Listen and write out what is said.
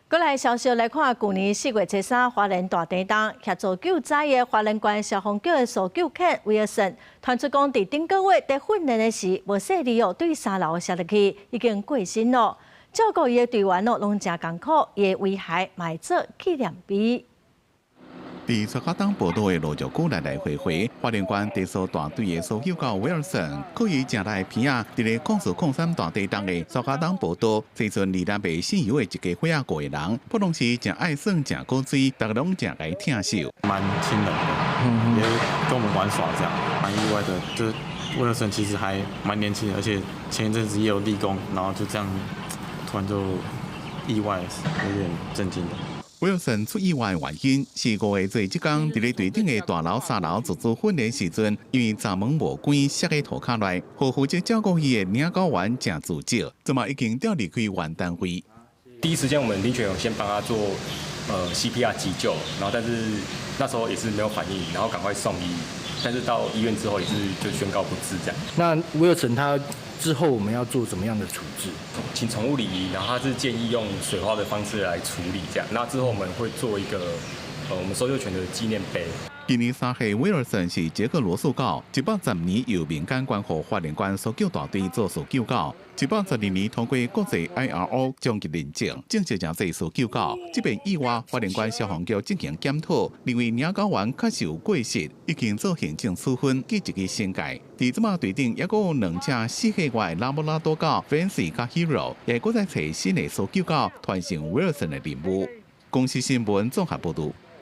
閣來消息來看，舊年4月23，花蓮大地震協助救災的花蓮縣消防局的搜救犬威爾森，傳出講佇頂個月佇訓練的時，無細膩哦，對三樓摔落去，已經過身咯。照顧伊的隊員哦，攏誠艱苦，伊的遺骸嘛會做紀念碑。佇蘇家東報道的落石久來來回回，花蓮縣地搜大隊的搜救狗威爾森，靠伊誠力的鼻仔，佇咧0403大地震的蘇家東報道，這陣離南北姓尤的一家伙仔五個人，不攏是誠愛耍、誠古錐，逐家攏誠共伊疼惜。蠻親人的，也跟我們玩耍這樣，蠻意外的。就威爾森其實還蠻年輕的，而且前一陣子也有立功，然後就這樣突然就意外，有點震驚的。威爾森出意外的原因是5月初這工佇咧隊頂的大樓三樓自主訓練時陣，因為閘門無關，摔佇塗跤內，予負責照顧伊的領狗員誠自責，這馬已經調離開原單位。第一時間，我們領犬員先幫他做CPR 急救，然後但是那時候也是沒有反應，然後趕快送醫，但是到醫院之後也是就宣告不治這樣。那威爾森他之後我們要做怎麼樣的處置？請寵物禮儀，然後他是建議用水化的方式來處理這樣。那之後我們會做一個我們搜救犬的紀念碑。今年3歲，威爾森是捷克羅素狗，110年由民間捐予花蓮縣搜救大隊做搜救狗，112年通過國際 IRO 終級認證，正式成做搜救狗。這遍意外，花蓮縣消防局進行檢討，認為領狗員確實有過失，已經做行政處分，記一支懲戒。佇這馬隊頂，猶閣有兩隻4歲外拉布拉多狗 Fancy 佮 Hero，也閣在揣新的搜救狗，傳承威爾森的任務。公視新聞綜合報導。